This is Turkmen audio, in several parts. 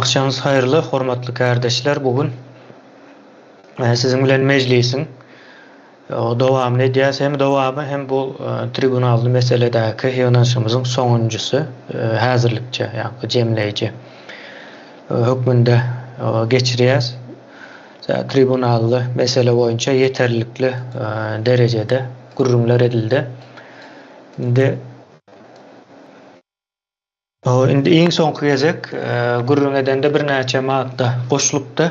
Agşamyňyz haýyrly, hormatly kärdeşler! Bu gün siziň bilen mejlisiň dowamyny edýäris. Hem dowamy, hem bu tribunally meseledäki ýygnanyşygymyzyň soňunjysy häzirlikçe, ýagny jemleýji hökmünde geçirýäris. Tribunally mesele boýunça ýeterlikli derejede gürrüňler edildi. Indi Indi iň soňky gezek gürrüň edende birnäçe madda goşulypdy.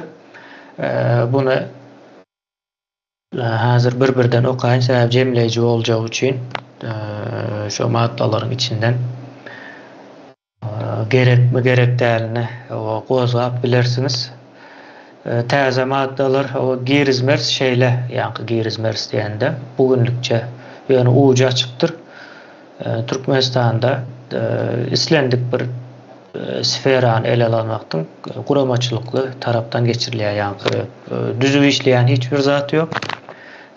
Buny häzir bir-birden okaýyn, sebäbi jemleýji boljagy üçin şo maddalaryň içinden gerekmi, gerek dälini gozgap bilersiňiz. Täze maddalar girizmeris şeýle, ýaňky girizmeris diýende bu günlükçe ýöne ujy açykdyr. Türkmenistanda islendik bir sferany ele alan wagtyň guramaçylykly tarapdan geçirilýär. Ýaňky düzüw işleýän hiç bir zat ýok.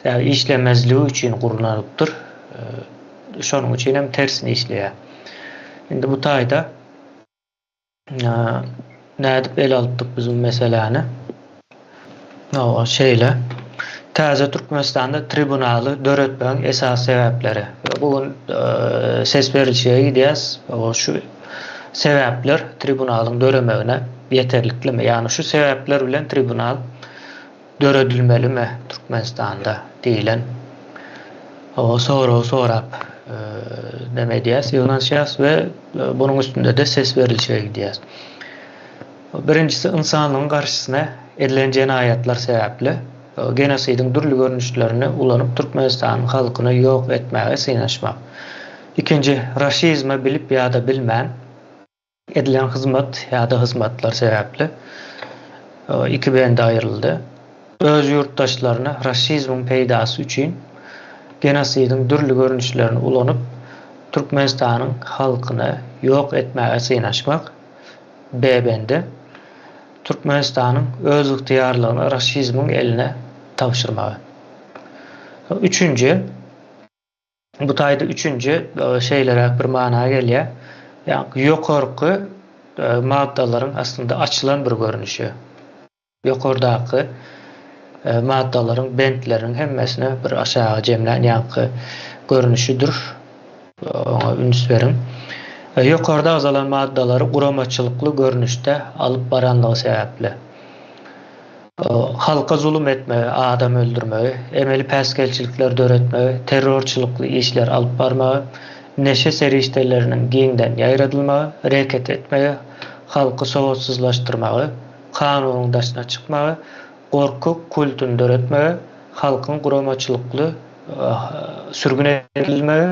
Sebäbi işlemezligi üçin gurnalypdyr. Şonuň üçin hem tersine işleýär. Indi bu taýda Nädip ele alypdyk biz bu meseläni? Hawa, şeýle. Täze Türkmenistanda tribunaly döretmegiň esasy sebäpleri. Bu gün ses berilişige gidýäs. Şu sebäpler tribunalyň döremegine ýeterliklimi? Ýagny şu sebäpler bilen tribunal döredilmelimi Türkmenistanda diýlen soragy sorap neme edýäs, ýygnanyşýas we bunuň üstünde-de ses berilişige gidýäs. Birinjisi ynsanlygyň garşysyna edilen jenaýatlar sebäpli genosidiň dürli görnüşlerini ulanyp Türkmenistanyň halkyny ýok etmäge synanyşmak. Ikinji, raşizme bilip ýa-da bilmän Edilen hyzmat ýa-da hyzmatlar sebäpli iki bende aýryldy. Öz ýurtdaşlaryna raşizmiň peýdasy üçin genosidiň dürli görnüşlerini ulanyp, Türkmenistanyň halkyny ýok etmäge synanyşmak, B bendi, Türkmenistanyň özygtyýarlygyny raşizmiň eline tabşyrmagy. Üçünji. Bu taýda üçünji şeýleräk bir mana gelýär. Ýagny ýokarky maddalaryň aslynda açylan bir görnüşi. Ýokardaky maddalaryň bentleriniň hemmesini bir aşaga jemlän ýaňky görnüşidir. Oňa üns beriň. Ýokarda agzalan maddalary guramaçylykly görnüşde alyp baranlygy sebäpli. Halka zulum etmegi, adam öldürmegi, emeli päsgelçilikler döretmegi, terrorçylykly işler alyp barmagy, neşe serişdeleriniň giňden ýaýradylmagy, reket etmegi, halky sowatsyzlaşdyrmagy, kanunyň daşyna çykmagy, gorky kultuny döretmegi, halkyň guramaçylykly sürgün edilmegi,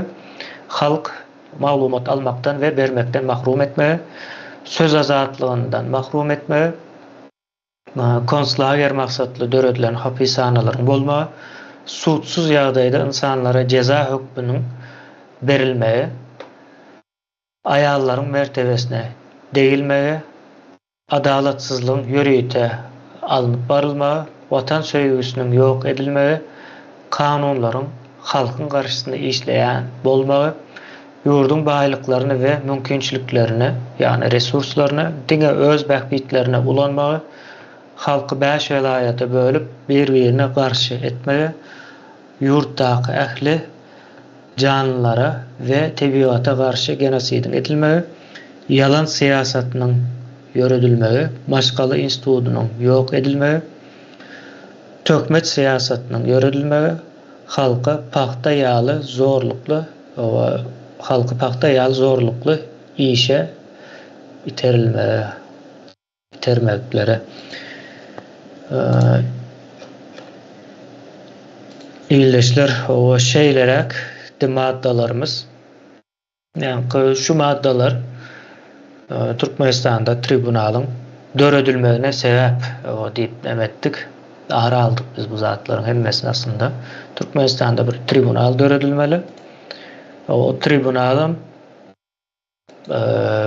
halk maglumat almakdan we bermekden mahrum etmegi, söz azatlygyndan mahrum etmegi, Konslager maksatly döredilen hapishanalaryň bolmagy, sudsuz ýagdaýda ynsanlara jeza hökmüniň berilmegi, aýallaryň mertebesine degilmegi, adalatsyzlygyň ýörite alnyp barylmagy, watan söýgüsiniň ýok edilmegi, kanunlaryň halkyň garşysyna işleýän bolmagy, ýurduň baýlyklaryny we mümkinçiliklerini, ýagny resurslaryny diňe öz bähbitlerine ulanmagy, halky bäş welaýata bölüp, bir-birine garşy etmegi, ýurtdaky ähli janlylara we tebigata garşy genosidiň edilmegi, ýalan syýasatynyň ýöredilmegi, maşgala institudynyň ýok edilmegi, töhmet syýasatynyň ýöredilmegi, halka pagta ýaly zorlukly halky pagta ýaly zorlukly işe iterilmegi, itermekleri. Ildeşler, şeýleräk maddalarymyz. Ýaňky şu maddalar Türkmenistanda tribunalyň döredilmegine sebäp diýip neme etdik. Ara aldyk biz bu zatlaryň hemmesini aslynda. Türkmenistanda bir tribunal döredilmeli. O tribunalam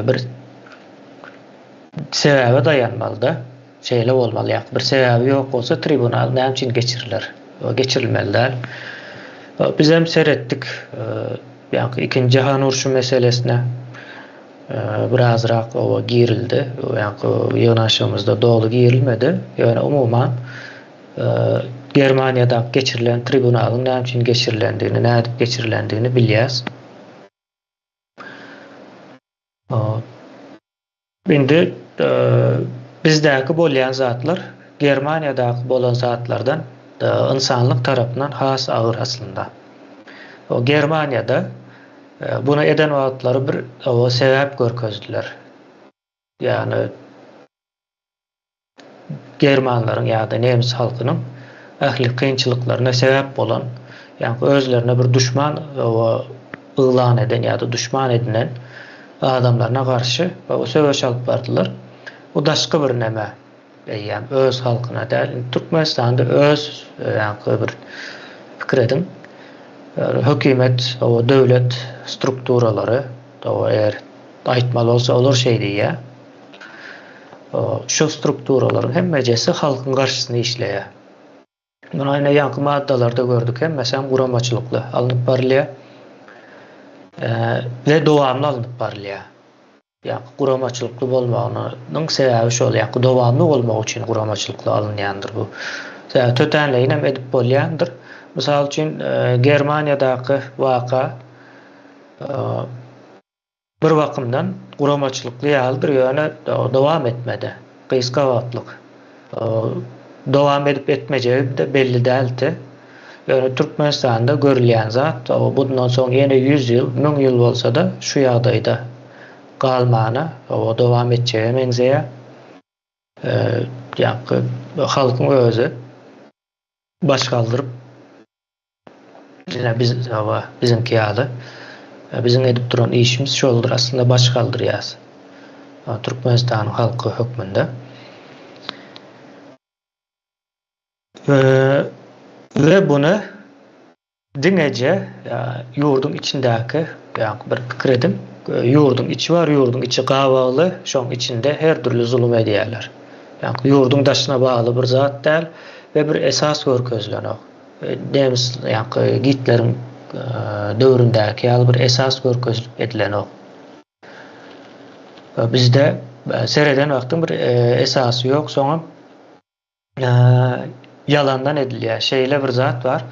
bir sebäbe daýanmalyda. Şeýle bolmaly ýa bir sebäbi ýok bolsa tribunal näme üçin geçiriler? Geçirilmeli däl. Bizem seretdik ýaňky ikinji jahan urşy meselesine. Birazrak oba girildi. Ýaňky ýygnanyşygymyzda doly girilmedi. Ýöne umuman Germaniýada geçirilen tribunalyň näme üçin geçirilendigini, nädip geçirilendigini bilýäs. Indi bizdäki bolýan zatlar Germaniýadaky bolan zatlardan ynsanlyk tarapyndan has agyr aslynda. Germaniýada Buny eden wagtlary bir sebäp görkezdiler. Ýagny germanlaryň ýa-da nemes halkynyň ähli kynçylyklaryna sebäp bolan, ýagny özlerine bir duşman yglan eden ýa-da duşman edinen adamlaryna garşy söweş alyp bardylar. Bu daşky bir neme eýýäm öz halkyna däl. Indi Türkmenistanda öz ýaňky bir pikir ediň. Hökümet, o döwlet strukturalary, o eger aýtmaly bolsa olar şeý diýýär. Şu strukturalaryň hemmejesi halkyň garşysyna işleýär. Muny ine ýaňky maddalarda gördük, hemmesem guramaçylykly alnyp barylýar. We dowamly alnyp barylýar. Ýaňky guramaçylykly bolmagynyň sebäbi şol, ýaňky dowamly bolmagy üçin guramaçylykly alynýandyr bu. Sebäbi tötänleýin hem edip bolýandyr. Mysal üçin, Germaniýadaky waka bir bakymdan guramaçylykly ýalydyr, ýöne dowam etmedi. Gysga wagtlyk. Dowam edip etmejegi-de belli däldi. Ýöne Türkmenistanda görülýän zat, bundan soň ýene ýüz ýyl, müň ýyl bolsa-da şu ýagdaýda galmana, dowam etjege meňzeýär. Ýaňky halkyň özi baş galdyryp, ine biz, hawa, biziňki ýaly, biziň edip duran işimiz şoldur, aslynda baş galdyrýas Türkmenistanyň halky hökmünde. We buny diňeje ýurduň içindäki ýaňky bir pikir ediň, ýurduň içi bar, ýurduň içi gabagly, şoň içinde her dürli zulum edýärler. Ýaňky ýurduň daşyna bagly bir zat däl we bir esas görkezilenok. Nemes ýaňky Gitleriň döwründäki ýaly bir esas görkezilip edilenok. Bizde sereden wagtyň bir esasy ýok, soňam ýalandan edilýär. Şeýle bir zat bar.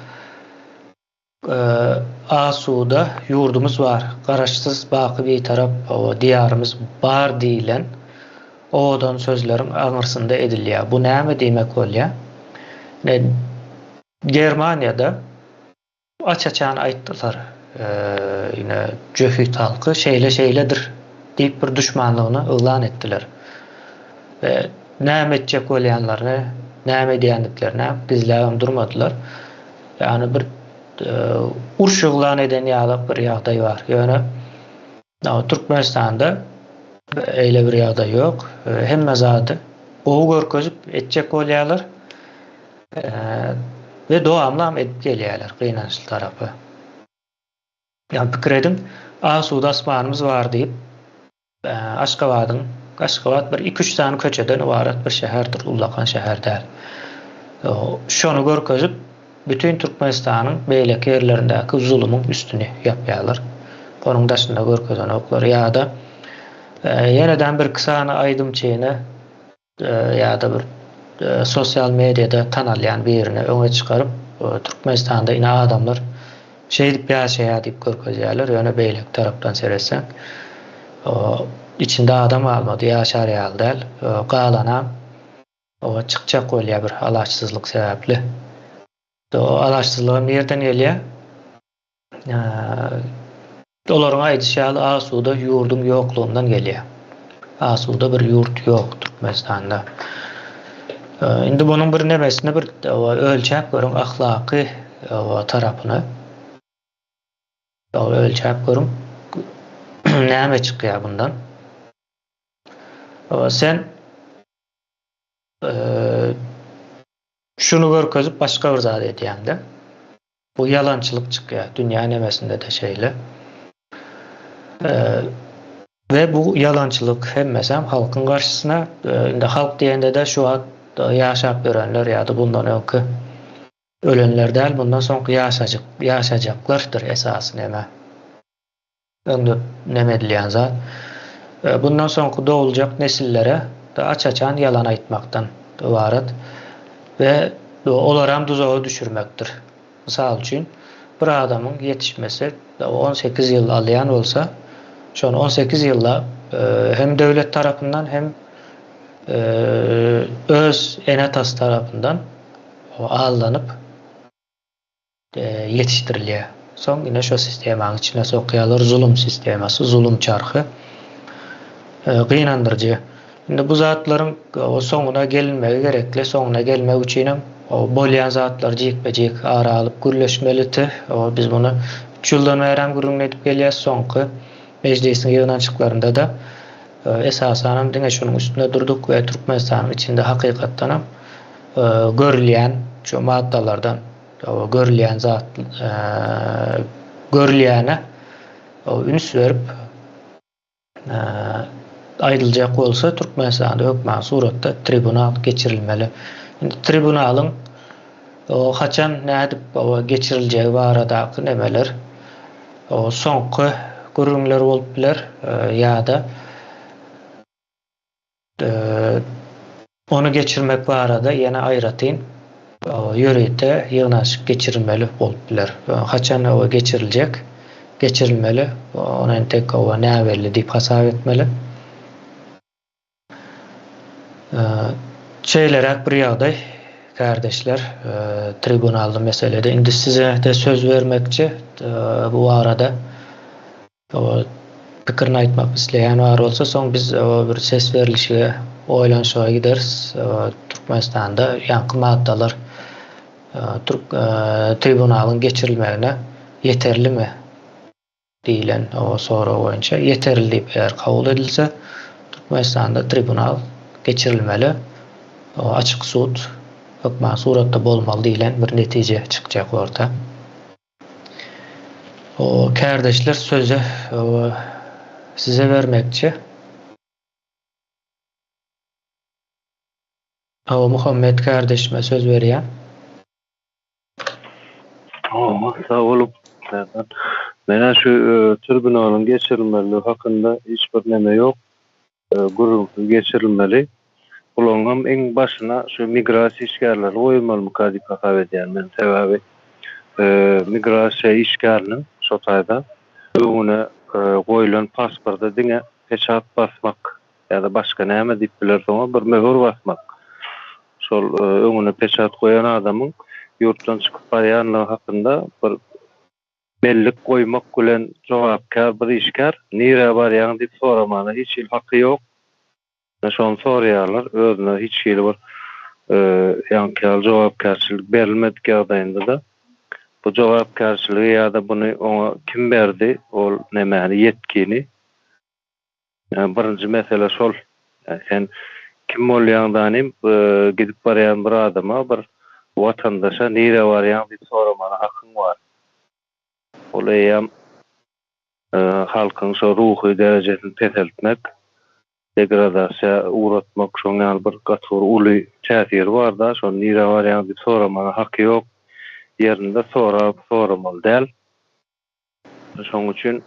Asuda ýurdumyz bar, Garaşsyz, baky Bitarap Diýarymyz bar diýlen owadan sözleriň aňyrsynda edilýär. Bu näme diýmek bolýar? Ine, Germaniýada aç-açan aýtdylar, ine, jöhit halky şeýle-şeýledir diýip bir duşmanlygyny yglan etdiler. We näme etjek bolýanlaryny, näme edýändiklerini gizläbem durmadylar. Ýagny bir uruş yglan eden ýaly bir ýagdaý bar. Ýöne Türkmenistanda eýle bir ýagdaý ýok. Hemme zady gowy görkezip etjek bolýarlar. We dowamlam edip gelýärler gynançly tarapy. Ýagny pikir ediň, asuda asmanymyz bar diýip, Aşgabadyň, Aşgabat bir iki-üç sany köçeden ybarat bir şäherdir, ullakan şäher däl. Şony görkezip, bütin Türkmenistanyň beýleki ýerlerindäki zulumyň üstüni ýapýarlar. Onuň daşynda görkezenoklar. Ýa-da ýeneden birki sany aýdymçyny ýa-da bir sosial mediada tanalýan birini öňe çykaryp, Türkmenistanda ine adamlar şeýdip ýaşaýar diýip görkezýärler, ýöne beýleki tarapdan seretseň, içinde adam galmady, ýaşar ýaly däl, galanam çykjak bolýar bir alaçsyzlyk sebäpli. O alaçsyzlygam nirden gelýär? Olaryň aýdyşy ýaly asuda ýurduň ýoklugyndan gelýär. Asuda bir ýurt ýok Türkmenistanda. Indi bunuň bir nemesini bir ölçäp görüň ahlaky tarapyny. Ölçäp görüň näme çykýar bundan. Sen şuny görkezip başga bir zat edýäňde. Bu ýalançylyk çykýar. Dünýä nemesinde-de şeýle. We bu ýalançylyk hemmesem halkyň garşysyna. Indi halk diýende-de şu wagt ýaşap ýörenler ýa-da bundan öňki ölenler däl, bundan soňky ýaşajyk ýaşajaklardyr esasy neme. Öňde neme edilýän zat. Bundan soňky doguljak nesillere aç-açan ýalan aýtmakdan ybarat we olaram duzaga düşürmekdir. Mysal üçin, bir adamyň ýetişmesi 18 ýyl alýan bolsa, şony 18 ýylda hem döwlet tarapyndan hem öz ene-atasy tarapyndan aldanyp ýetişdirilýär. Soň ine şo sistemanyň içine sokýarlar, zulum sistemasy, zulum çarhy. Gynandyryjy. Indi bu zatlaryň soňuna gelinmegi gerekli. Soňuna gelmek üçinem bolýan zatlary jikme-jik ara alyp gürleşmeliti. Biz muny üç ýyldan bärem gürrüňini edip gelýäs. Soňky mejlisiň ýygnanyşyklarynda-da esasanam diňe şunuň üstünde durduk we Türkmenistanyň içinde hakykatdanam görülýän şu maddalardan görülýän zat görülýäne üns berip aýdyljak bolsa Türkmenistanda hökman suratda tribunal geçirilmeli. Indi tribunalyň haçan nädip geçiriljegi baradaky nemeler soňky gürrüňler bolup biler ýa-da Ony geçirmek barada ýene aýratyn ýörite ýygnanyşyk geçirilmeli bolup biler. Haçan o geçiriljek, geçirilmeli, ony entek näbelli diýip hasap etmeli. Şeýleräk bir ýagdaý, kärdeşler, tribunally meselede. Indi size-de söz bermekçi bu barada. Pikirini aýtmak isleýän bar bolsa, soň biz bir ses berlişige, oýlanyşyga gideris. Türkmenistanda ýaňky maddalar türk tribunalyň geçirilmegine ýeterlimi diýlen sorag boýunça ýeterli diýip eger kabul edilse, Türkmenistanda tribunal geçirilmeli, açyk sud hökman suratda bolmaly diýlen bir netije çykjak orta. O kärdeşler sözi size bermekçi. Hawa Muhammet kärdeşime söz berýän. Hawa sag boluň Serdar. Menä şu tribunalyn geçirilmeligi hakynda hiç bir neme ýok. Gürrüňsiz geçirilmeli. Bularyňam iň başyna şu migrasiýa işgärleri goýulmalymyka diýip hasap edýän men. Sebäbi migrasiýa işgäriniň şo taýda öňüne goýlan pasporta diňe peçat basmak ýa-da başga näme diýip bileris oňa bir möhür basmak. Şol öňüne peçat goýan adamyň ýurtdan çykyp barýanlygy hakynda bir Bellik goýmak bilen jogapkär bir işgär nirä barýaň diýip soramana hiç hili haky ýok. Şony soraýarlar, özüne hiç hili bir ýaňky ýaly jogapkärçilik berilmedik ýagdaýynda-da bu jogapkärçiligi ýa-da buny oňa kim berdi ol nemäni ýetgini Birinji mesele şol. Sen kim bolýaň danym gidip barýan bir adama bir watandaşa nirä barýaň diýip soramana hakyň bar. Ol eýýäm halkyň şo ruhy derejesini peseltmek, degradasiýa ugratmak şoň ýaly bir gaty bir uly täsiri barda şony nirä barýaň diýip soramana haky ýok. Ýerinde sorap soramaly däl. Şoň üçin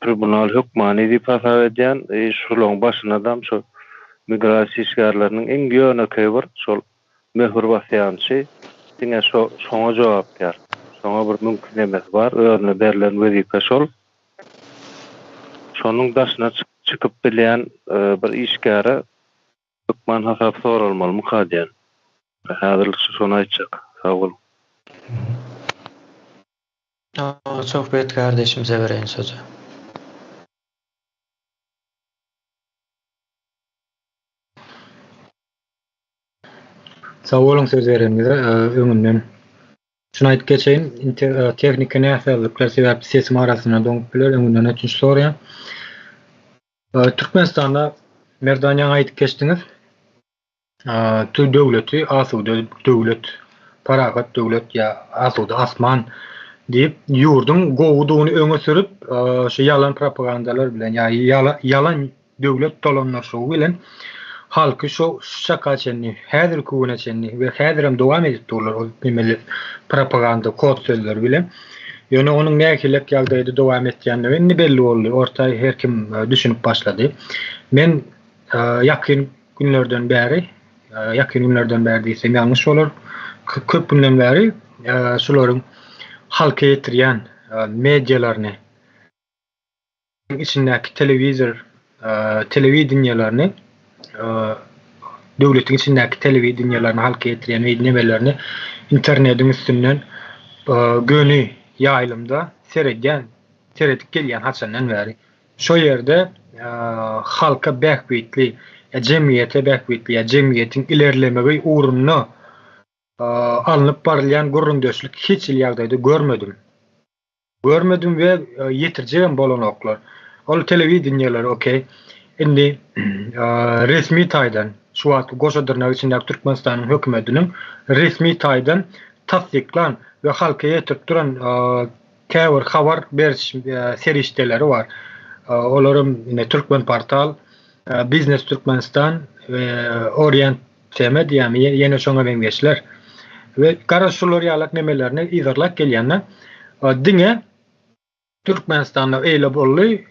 Tribunal hökmany diýip hasap edýän. Şularyň başynadam şu migrasiýa işgärleriniň iň ýönekeý bir şol möhür basýançy diňe şo şoňa jogapkär. Şoňa bir mümkin nemesi bar. Özüne berlen wezipe şol. Şonuň daşyna çykyp bilýän bir işgäre hökman hasap soralmalymyka diýen. Häzirlikçe şony aýtjak. Sag boluň. Söhbet kardeşimize bereýin sözi. Sag boluň söz bereniňize öňünden şuny aýdyp geçeýin tehniki näsazlyklar sebäpli sesim arasynda doňup biler öňünden ötünç soraýan. Türkmenistanda Merdan ýaňy aýdyp geçdiňiz döwleti asuda döwlet, parahat döwlet ýa asuda asman diýip, ýurduň gowudygyny öňe sürüp, şu ýalan propagandalar bilen ýa ýalan döwlet dolandyryşygy bilen halky şu çaka çenli, häzirki güne çenli we häzirem dowam edip durlar ol nemeler propaganda kod sözleri bilen. Ýöne onuň nähilek ýagdaýda dowam etýändigi indi belli boldy. Orta her kim düşünip başlady. Men ýakyn günlerden bäri, ýakyn günlerden bäri diýsem ýalňyş bolar, köp günden bäri şularyň halka ýetirýän medialaryny, içindäki telewizor, telewideniýelerini, döwletiň içindäki telewideniýelerini halka ýetirýän nemelerini internediň üstünden göni ýaýlymda seredýän, seredip gelýän haçandan bäri. Şo ýerde halka bähbitli, ýa jemgyýete bähbitli, ýa jemgyýetiň ilerlemegi ugrunda alnyp barylýan gürrüňdeşlik hiç hili ýagdaýda görmedim. Görmedim we ýetirjegem bolanoklar. Ol telewideniýeler okey. Indi resmi taýdan şu wagtky goşa dyrnak içindäki Türkmenistanyň hökümetiniň resmi taýdan tassyklan we halka ýetirip duran käbir habar beriş serişdeleri bar. Olaram ine Türkmenportal, Biznes Türkmenistan we Orient TM diýýärmi ýene şoňa meňzeşler. We garaz şular ýalak nemelerini yzarlap gelýände diňe Türkmenistanda eýle boldy,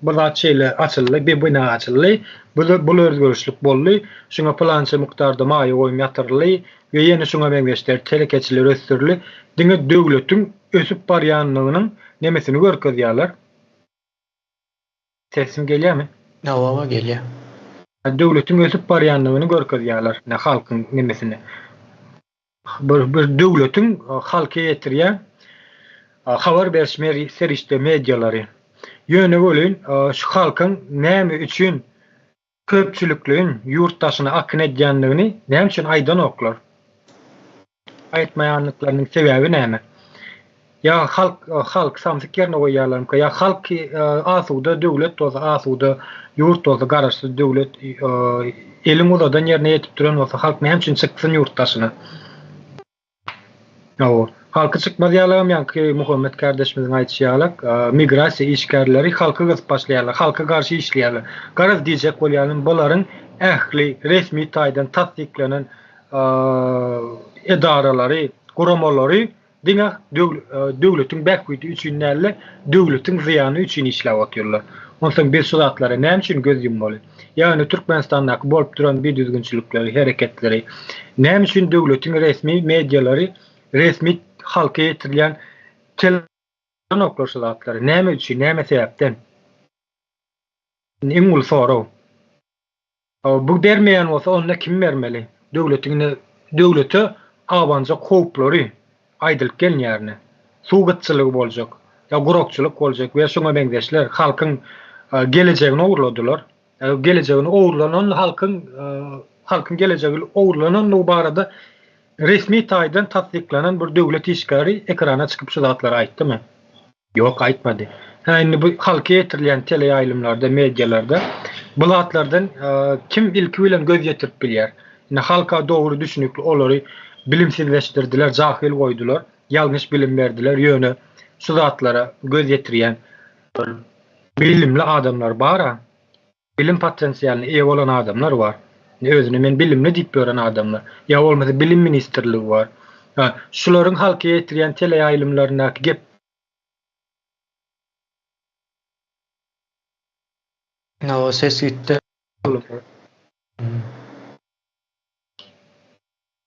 bir zat şeýle açyldy, bir bina açyldy, bu bul özgerişlik boldy, şuňa pylança mukdarda maýa goýum ýatyryldy we ýene şuňa meňzeşler telekeçiler ösdürildi. Diňe döwletiň ösüp barýanlygynyň nemesini görkezýärler. Sesim gelýärmi? Hawa gelýär. Döwletiň ösüp barýanlygyny görkezýärler, ine halkyň nemesini. Bir bir döwletiň halka ýetirýän habar beriş serişde medialary. Ýöne welin şu halkyň näme üçin köpçülikleýin ýurt daşyna akyn edýändigini näme üçin aýdanoklar? Aýtmaýanlyklarynyň sebäbi näme? Ýa halk halky samsyk ýerine goýýarlarmyka? Ýa halk asuda döwlet bolsa, asuda ýurt bolsa, garaşsyz döwlet eliň uzadan ýerine ýetip duran bolsa, halk näme üçin çyksyn ýurt daşyna? Hawa. Halky çykmaz ýalagam ýaňky Muhammet kardeşimiziň aýdyşy ýalak, migrasiýa işgärleri halky gysyp başlaýarlar, halka garşy işleýärler. Garaz diýjek bolýanym bularyň ähli resmi taýdan tassyklanan edaralary, guramalary diňe döwletiň bähbidi üçin däl-de, döwletiň zyýany üçin işläp otyrlar. Onsoň biz şu zatlara näme üçin göz ýummaly? Ýagny Türkmenistandaky bolup duran bidüzgünçilikleri, hereketleri näme üçin döwletiň resmi medialary, resmi halka ýetirilýän tel şu zatlary? Näme üçin, näme sebäpden? Iň uly sorag. Bu bermeýän bolsa onda kim bermeli? Döwletiň ine döwlete abanjak howplary aýdylyp gelinýär ine. Suw gytçylygy boljak, ýa gurakçylyk boljak we şuňa meňzeşler halkyň gelejegini ogurladylar. Gelejegini ogurlanan halkyň halkyň gelejegi ogurlanandygy barada resmi taýdan tassyklanan bir döwlet işgäri ekrana çykyp şu zatlary aýtdymy? Ýok aýtmady. Hä indi bu halka ýetirilýän teleýaýlymlarda, medialarda bu zatlardan kim ilki bilen göz ýetirip bilýär? Indi halka dogry düşünikli olary bilimsizleşdirdiler, jahyl goýdular, ýalňyş bilim berdiler, ýöne şu zatlara göz ýetirýän bir bilimli adamlar bar-a. Bilim potensialyna eýe bolan adamlar bar. Özüne men bilimli diýip ýören adamlar. Ýa bolmasa bilim ministrligi bar. Ha, şularyň halka ýetirýän teleýaýlymlaryndaky gep Hawa ses gitdi.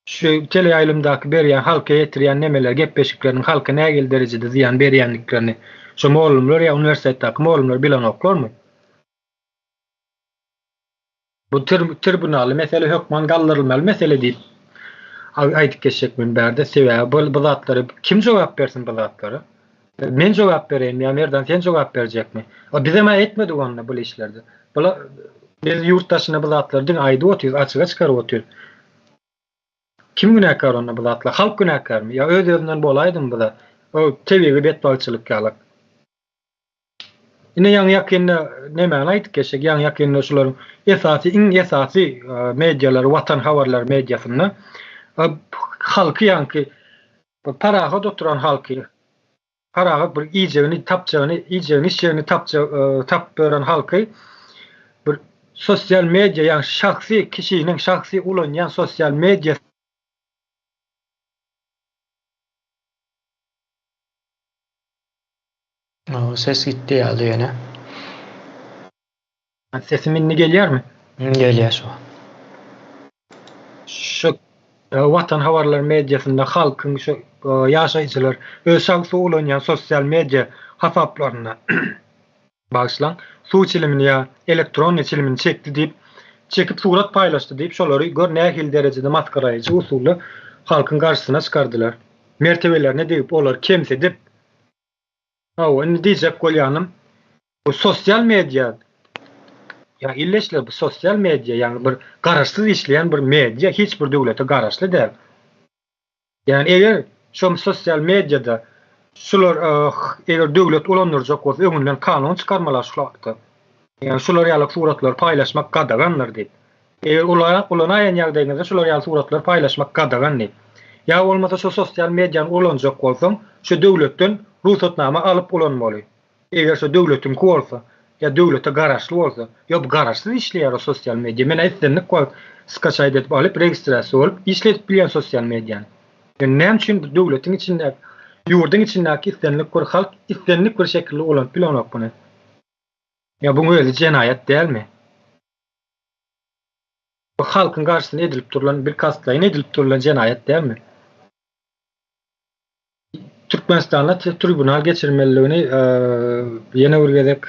Şu teleýaýlymdaky berýän halka ýetirýän nemeler gepleşikleriniň halka nähili derejede zyýan berýändiklerini şo mollumlar ýa uniwersitetdäki mollumlar bilenoklarmy? Bu tribunally mesele hökman galdyrylmaly mesele diýip aýdyp geçjek men bärde. Sebäbi bu bu zatlara kim jogap bersin bu zatlara? Men jogap bereýinmi ýa Merdan sen jogap berjekmi? A bizem-ä etmedik onda bul işlerde. Bula biz ýurt daşynda bu zatlary diňe aýdyp otyrys, açyga çykaryp otyrys. Kim günäkär onda bu zatlar? Halk günäkärmi? Ýa öz-özünden bolaýdymy bu zat? O tebigy betbagtçylyk ýalak. Ine ýaňy ýakynda nemäni aýdyp geçsek, ýaňy ýakynda şularyň esasy iň esasy medialary Watan habarlary mediasynda halky ýaňky parahat oturan halky parahat bir iýjegini tapjagyny iýjegini içjegini tapjak tapyp ýören halky bir sosial media ýagny şahsy kişiniň şahsy ulanýan sosial media. Ses gitdi ýaly ýene. Sesim indi gelýärmi? Gelýär şu wagt. Şu e, Watan habarlar mediasynda halkyň şu e, ýaşaýjylar öz şahsy ulanýan sosial media hasaplarynda bagyşlaň, suw çilimini ýa elektronny çilimini çekdi diýip, çekip surat paýlaşdy diýip, şolary gör nähili derejede masgaraýjy usulda halkyň garşysyna çykardylar. Mertebelerine degip, olary kemsidip, Hawa, indi diýjek bolýanym, bu sosial media, ýa illeşler bu sosial media, ýagny bir garaşsyz işleýän bir media, hiç bir döwlete garaşly däl. Ýagny eger şol sosial mediada şular eger döwlet ulandyrjak bolsa öňünden kanun çykarmalar şu hakda. Ýagny şular ýaly suratlary paýlaşmak gadagandyr diýip. Eger ulanaýan ýagdaýyňyzda şular ýaly suratlary paýlaşmak gadagan diýip. Ýa bolmasa şu sosial mediany ulanjak bolsaň, şu döwletden rugsatnama alyp ulanmaly. Eger şu döwletiňki bolsa, ýa döwlete garaşly bolsa. Ýok bu garaşsyz işleýär o sosial media. Menä islendik wagt skaçaýt edip alyp registrasiýa bolup işledip bilýän sosial mediany. Ýöne näme üçin bu döwletiň içindäki, ýurduň içindäki islendik bir halk islendik bir şekilde ulanyp bilenok muny. Ýa buň özi jenaýat dälmi? Bu halkyň garşysyna edilip durlan bilkastlaýyn edilip durlan jenaýat dälmi? Türkmenistanda tribunal geçirmeliligini ýene bir gezek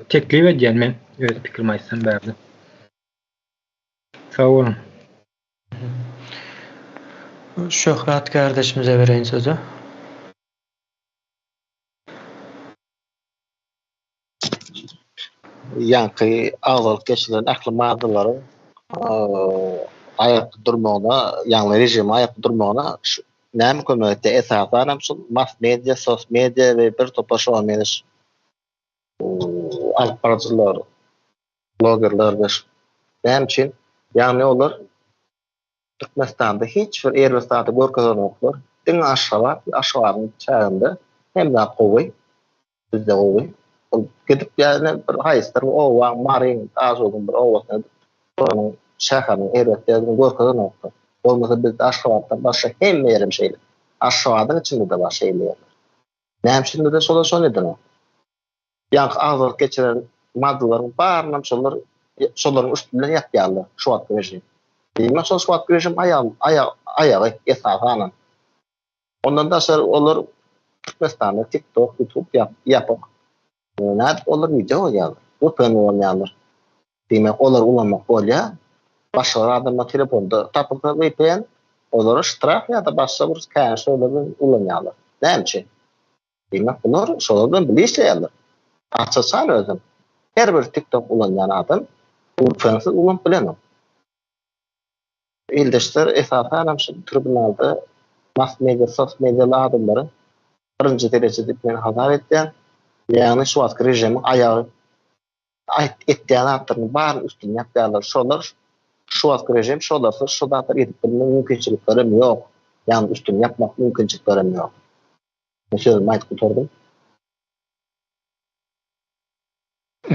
teklip edýän men öz pikrimi aýtsam bärde. Sag boluň. Şöhrat kardeşimize bereýin sözi. Ýaňky agzalyp geçilen ähli maddalaryň aýakda durmagyna, ýagny režimiň aýakda durmagyna şu näme kömek etýär? Esasan hem şul mass media, sos media we bir topar şoňa meňzeş alyp baryjylar, blogerler we näme üçin? Ýagny olar Türkmenistanda hiç bir erbet zady görkezenoklar. Diňe Aşgabat we Aşgabadyň çäginde hemme zat gowy. Bizde gowy. Ol gidip ýa-da bir haýsydyr bir oba, Maryň, Daşogzuň bir obasyna gidip, şonuň şäheriniň erbet ýerini görkezenoklar. Bolmasa bizde Aşgabatdan başga hemme ýerem şeýle. Aşgabadyň içinde-de bar şeýle ýerler. Näme üçindir-de şolar şony edenok. Ýaňky agzalyk geçiren maddalaryň barynam şolar şolaryň üsti bilen ýapýarlar şu wagtky režim. Diýmek şol şu wagtky režim aýagy aýagy esasanam. Ondan daşary olar Türkmenistanda TikTok, YouTube ýapyk. Nädip olar wideo goýýarlar? VPN ulanýarlar. Diýmek olary ulanmak bolýar. Başga bir adamlar telefonda tapylsa VPN olara ştraf ýa-da başga bir käni şolar bilen ulanýarlar. Näme üçin? Diýmek bular şolar bilen bile işleýärler. Aç-açan özem her bir TikTok ulanýan adam VPN-siz ulanyp bilenok. Ildeşler esasanam şu tribunalda mass media, sos medialy adamlary birinji dereje diýip men hasap etýän. Ýagny şu wagtky režimiň aýagy aýt etýän zatlaryny baryny üstüni ýapýarlar. Şolar şu wagtky režim şolarsyz şu zatlary edip bilmek mümkinçiliklerem ýok. Ýagny üstüni ýapmak mümkinçiliklerem ýok. Men sözümi aýdyp gutardym.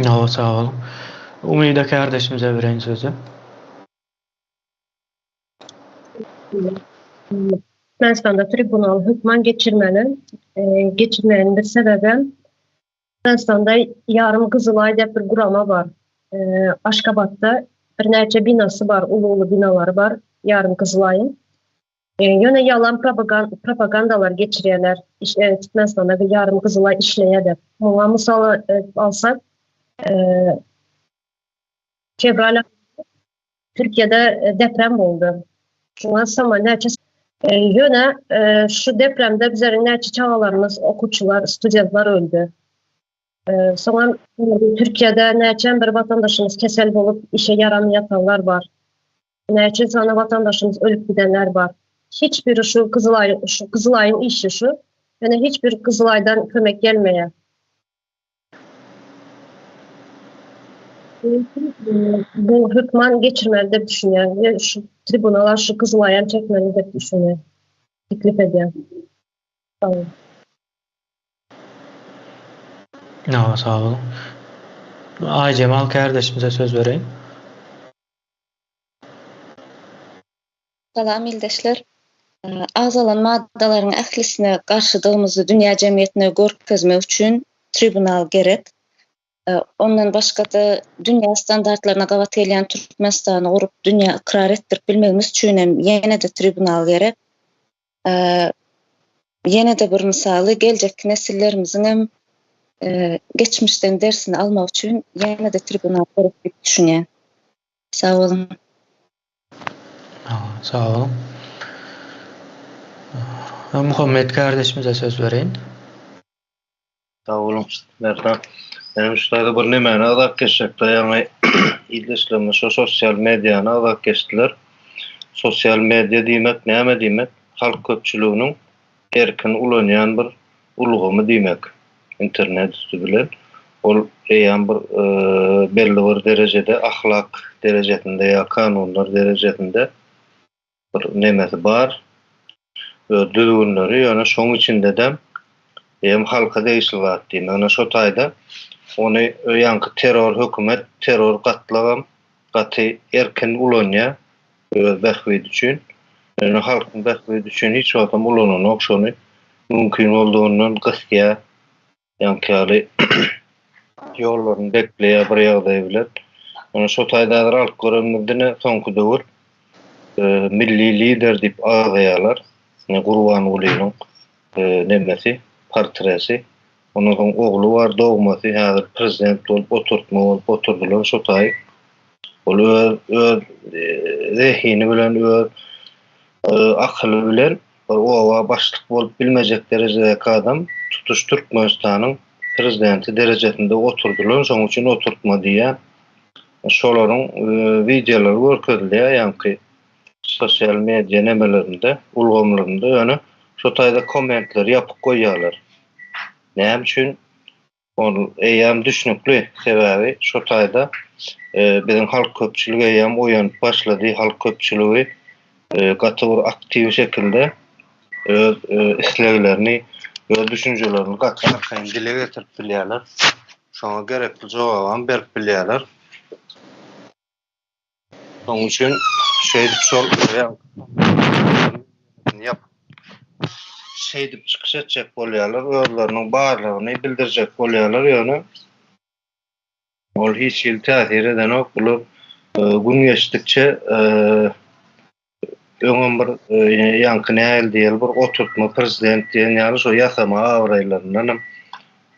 Hawa sag boluň. Umyda kardeşimize bereýin sözi. Türkmenistanda tribunal hökman geçirmeli. Geçirmegiň bir sebäbem Türkmenistanda ýarym Gyzylaý diýip bir gurama bar. Aşgabatda birnäçe binasy bar, uly-uly binalary bar ýarym Gyzylaýyň. Ýöne ýalan propagandalar geçirýärler. Türkmenistanda ýarym Gyzylaý işleýär diýip. Muňa mysal alsak, fewral Türkiýede deprem boldy. Şuňa sama näçe ýöne şu depremde bizleriň näçe çagalarymyz, okuwçylar, studentler öldi. Soňam Türkiýede näçe bir watandaşymyz kesel bolup işe ýaramaýatanlar bar. Näçe sany watandaşymyz ölüp gidenler bar. Hiç biri şu Gyzylaý şu Gyzylaýyň işi şu. Ýöne hiç bir Gyzylaýdan kömek gelmeýär. Bu hökman geçirmeli dep düşünýän. We şu tribunala şu Gyzylaýam çekmeli dep düşünýän. Teklip edýän. Sag boluň. Hawa sag boluň. Aýjemal kärdeşimize söz bereýin. Salam ildeşler. Agzalan maddalaryň ählisine garşydygymyzy dünýä jemgyýetine görkezmek üçin. tribunal gerek. Ondan başga-da dünýä standartlaryna gabat gelýän Türkmenistany gurup, dünýä ykrar etdirip bilmegimiz üçin hem ýene-de tribunal gerek. Ýene-de bir mysaly, geljekki nesillerimiziň hem geçmişden dersini almagy üçin ýene-de tribunal gerek diýip düşünýän. Sag boluň. Sag boluň. Muhammet kardeşimize söz bereýin. Sag boluň, Merdan. Menem şu taýda bir nemäni agzap geçjekde, ýaňy ildeşlerimiz şu sosial mediany agzap geçdiler. Sosial media diýmek näme diýmek? Halk köpçüliginiň erkin ulanýan bir ulgamy diýmek, internet üsti bilen. Ol eýýäm bir belli bir derejede ahlak derejesinde ýa kanunlar derejesinde bir nemesi bar, öz düzgünleri, ýöne şoň içinde-de hem halka degişli zat diýmek. Ýöne şo taýda ony ýaňky terror hökümet, terror gatlagam gaty erkin ulanýar öz bähbidi üçin. Ýöne halkyň bähbidi üçin hiç wagtam ulananok şony. Mümkin boldugyndan gysýar. Ýaňky ýaly ýollaryny bekleýär bir ýagdaý bilen. Ýöne şo taýda häzir alyp görenimizde ine soňky döwür milli lider diýip agzaýarlar. Ine Gurbangulynyň nemesi, portresi. Ondan soň ogly bar, dogmasy häzir prezident bolup oturtma bolup oturdylar şo taý. Ol öz öz zehini bilen, öz akyly bilen Bir oba başlyk bolup bilmejek derejedäki adam tutuş Türkmenistanyň prezidenti derejesinde oturdylan, şonuň üçin oturtma diýýän. Şolaryň wideolary görkezilýär ýaňky sosial media nemelerinde, ulgamlarynda, ýöne şo taýda kommentleri ýapyk goýýarlar. Näme üçin? Ol eýýäm düşnükli, sebäbi şo taýda biziň halk köpçüligi eýýäm oýanyp başlady, halk köpçüligi gaty bir aktiw şekilde öz isleglerini, öz düşünjelerini gaty arkaýyn dile getirip bilýärler. Şoňa gerekli jogabam berip bilýärler. Şonuň üçin şeýdip şol şeýdip çykyş etjek bolýarlar, özleriniň barlygyny bildirjek bolýarlar, ýöne ol hiç hili täsir edenok. Bular gün geçdikçe Öňem bir ýaňky nähili diýeli bir oturtma prezident diýen ýaly şo ýasama abraýlaryndanam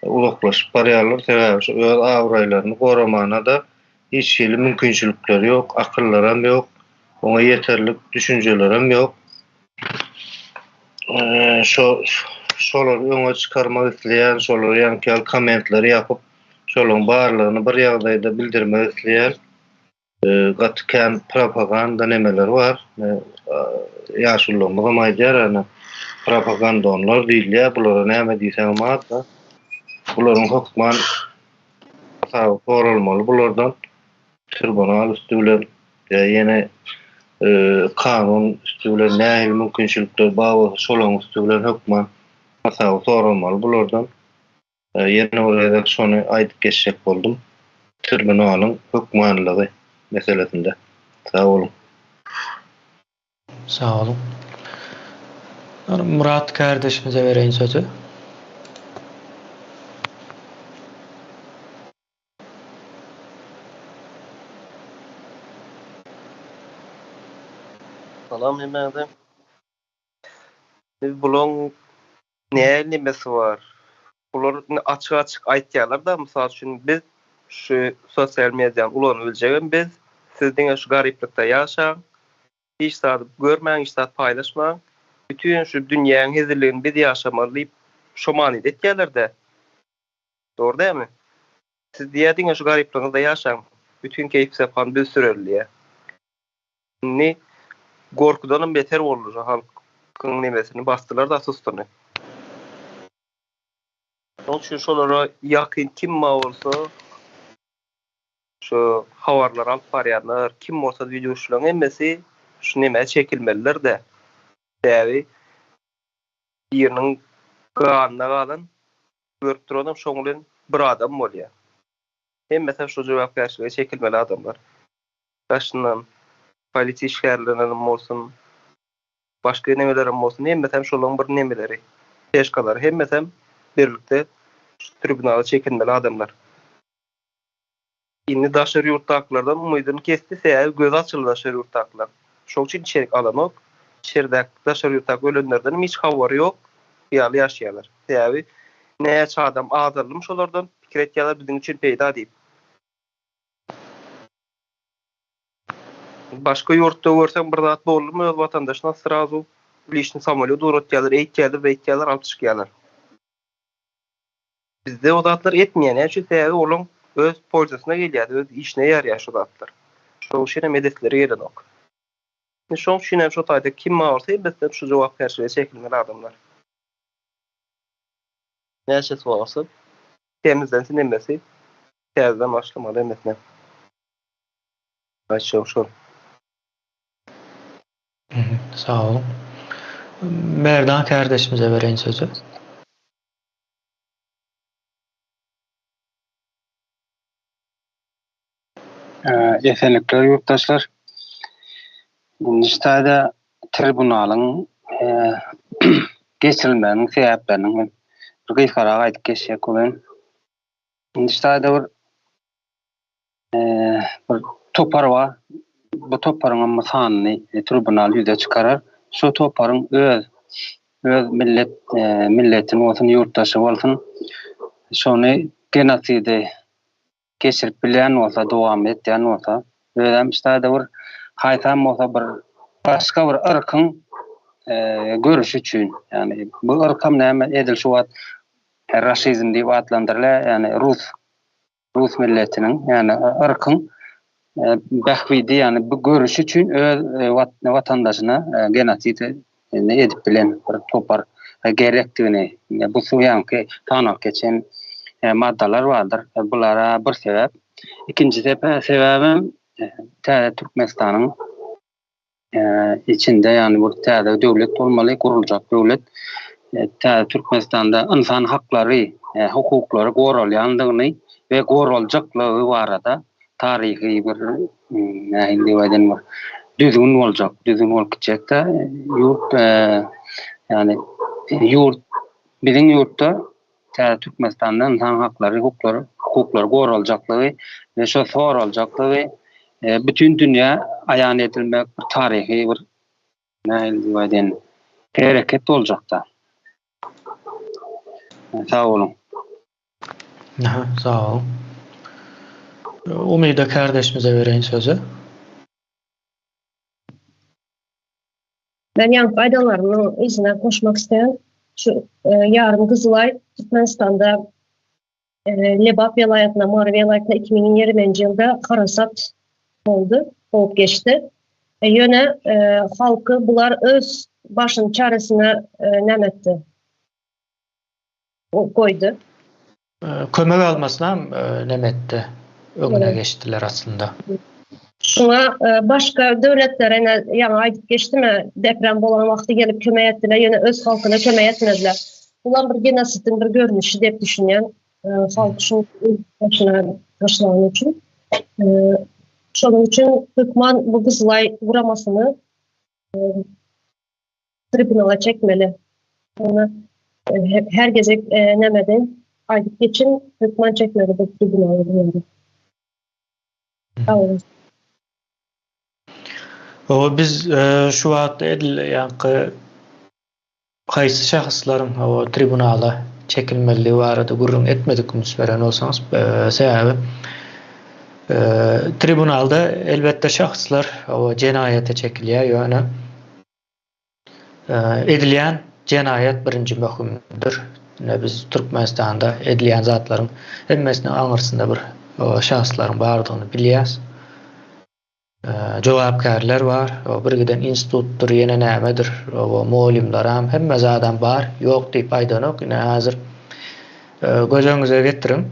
uzaklaşyp barýarlar. Sebäbi şo öz abraýlaryny goramana-da hiç hili mümkinçilikleri ýok, akyllaram ýok, oňa ýeterlik düşünjelerem ýok. Şo şolary öňe çykarmak isleýän, şolary ýaňky ýaly kommentleri ýapyp, şolaryň barlygyny bir ýagdaýda bildirmek isleýän Gaty kän propaganda nemeleri bar. Ýaşulularymyzam aýdýar ýöne propagandonlar diýilýär. Bulara näme diýseňem az-da. Bularyň hökman hasaby soralmaly bulardan. Tribunal üsti bilen ýa ýene kanun üsti bilen nähili mümkinçilikler bar bolsa şolaryň üsti bilen hökman hasaby soralmaly bulardan. Ýene bir gezek şony aýdyp geçjek boldum. Tribunalyň hökmanylygy meselesinde. Sag boluň. Sag boluň. Myrat kärdeşimize bereýin sözi. Salam hemmäňize. Biz bulaň nähili nemesi bar? Bular indi açyk-açyk aýtýarlar-da, mysal üçin biz şu sosial mediany ulanyp biljegem biz, siz diňe şu garyplykda ýaşaň, hiç zady görmäň, hiç zat paýlaşmaň, bütin şu dünýäň hezilligini biz ýaşamaly diýip şo manyda etýärler-dä. Dogry dälmi? Siz diýýär diňe şu garyplygyňyzda ýaşaň, bütin keýp-sapany biz süreli diýýär. Indi gorkudanam beter boldy şu halkyň nemesini basdylar-da sustuny. Şonuň üçin şolara ýakyn kim bar bolsa şu habarlary alyp barýanlar kim bolsa widewçileň hemmesi şu nemä çekilmelidir-de. Sebäbi biriniň ganyna galan görüp duranam şoň bilen bir adam bolýar. Hemmesem şu jogapkärçilige çekilmeli adamlar. Daşyndan polisiýa işgärlerem bolsun, başga nemelerem bolsun, hemmesem şolaryň bir nemeleri, peşkalary, hemmesem birlikde. Şu tribunala çekilmeli adamlar. Indi daşary ýurtdakylardan umydyny kesdi, sebäbi gözi açyldy daşary ýurtdakylaryň. Şoň üçin içerik alanok. Içeridäki daşary ýurtdaky ölenlerdenem hiç habary ýok ýaly ýaşaýarlar. Sebäbi näçe adam azaldym şolardan, pikir etýärler biziň üçin peýda diýip. Başga ýurtda görseň bir zat boldumy öz watandaşyna srazu liçny samolýot ugratýarlar, eýtýärler, beýtýärler, alyp çykýarlar. Bizde o zatlar etmeýär. Näme üçin? Sebäbi olaň öz polzasyna gelýär, öz işine ýaraýar şu zatlar. Şoň üçin hem edesleri gelenok. Indi şoň üçin hem şo taýda kim bar bolsa hemmesinem şu jogapkärçilige çekilmeli adamlar. Näçesi bolsa temizlensin hemmesi. Täzeden başlamaly hemmesine. Aýtjagym şol. Sag boluň. Merdan kärdeşimize bereýin sözi. Esenlikler ýurtdaşlar. Indi şu taýda tribunalyň geçirilmeginiň sebäpleriniň bir gysgarak aýdyp geçjek bolan. Indi şu taýda bir bir topar bar. Bu toparyň hem sanyny tribunal ýüze çykarar. Şu toparyň öz öz millet milletini bolsun, ýurtdaşy bolsun, şony genosidi geçirip bilýän bolsa, dowam etýän bolsa, özem şu taýda bir haýsam bolsa bir başga bir yrkyň görüşi üçin, ýagny bu yrkam näme edil şu wagt raşizm diýip atlandyrylýar, ýagny rus rus milletiniň, ýagny yrkyň bähbidi, ýagny bu görüşi üçin öz watandaşyna genosid edip bilen bir topar gerekdigini, bu ýaňky sanalyp geçen maddalar bardyr. Bulara bir sebäp. Ikinji sebäbem täze Türkmenistanyň içinde ýagny bir täze döwlet bolmaly, guruljak döwlet. Täze Türkmenistanda ynsan haklary, hukuklary goralýandygyny we goraljaklygy barada taryhy bir nähili diýip aýdaýyn bir düzgün boljak, düzgün bolup gitjekde ýurt ýagny ýurt biziň ýurtda Täze Türkmenistanda ynsan haklary, hukuklary, hukuklary goraljaklygy we şo soraljaklygy bütin dünýä aýan edilmek bir taryhy bir nähili diýip aýdaýyn hereket boljakda. Sag boluň. Aha, sag boluň. Umyda kardeşimize bereýin sözi. Men ýaňky aýdanlarymyň yzyna goşmak isleýän. Şu ýarym Gyzylaý Türkmenistanda Lebap welaýatynda, Mary welaýatynda 2020-nji ýylda harasat boldy, bolup geçdi. Ýöne halky bular öz başyny çaresine näme etdi? Goýdy. Kömek almasyna neme etdi? Öňüne geçdiler aslynda. Şuňa başga döwletlere ine ýaňy aýdyp geçdim-ä, deprem bolan wagty gelip kömek etdiler, ýöne öz halkyna kömek etmediler. Bulam bir genosidiň bir görnüşi diýip düşünýän. Halk şu başyna taşlany üçin. Şonuň üçin hökman bu Gyzylaý guramasyny tribunala çekmeli. Ony her gezek nämede aýdyp geçin, hökman çekmeli bu tribunala bulary. Sag boluň. Hawa biz şu wagt edil ýaňky haýsy şahyslaryň hawa tribunala çekilmelidigi barada gürrüň etmedik üns beren bolsaňyz sebäbi tribunalda elbetde şahslar hawa jenaýata çekilýär ýöne Edilýän jenaýat birinji möhümdir. Ine biz Türkmenistanda edilýän zatlaryň hemmesiniň aňyrsynda bir şahslaryň bardygyny bilýäs. Jogapkärler bar, bir giden institutdyr, ýene nämedir, mugallymlaram, hemme zadam bar, ýok diýip aýdanok. Ine häzir göz öňüňize getiriň.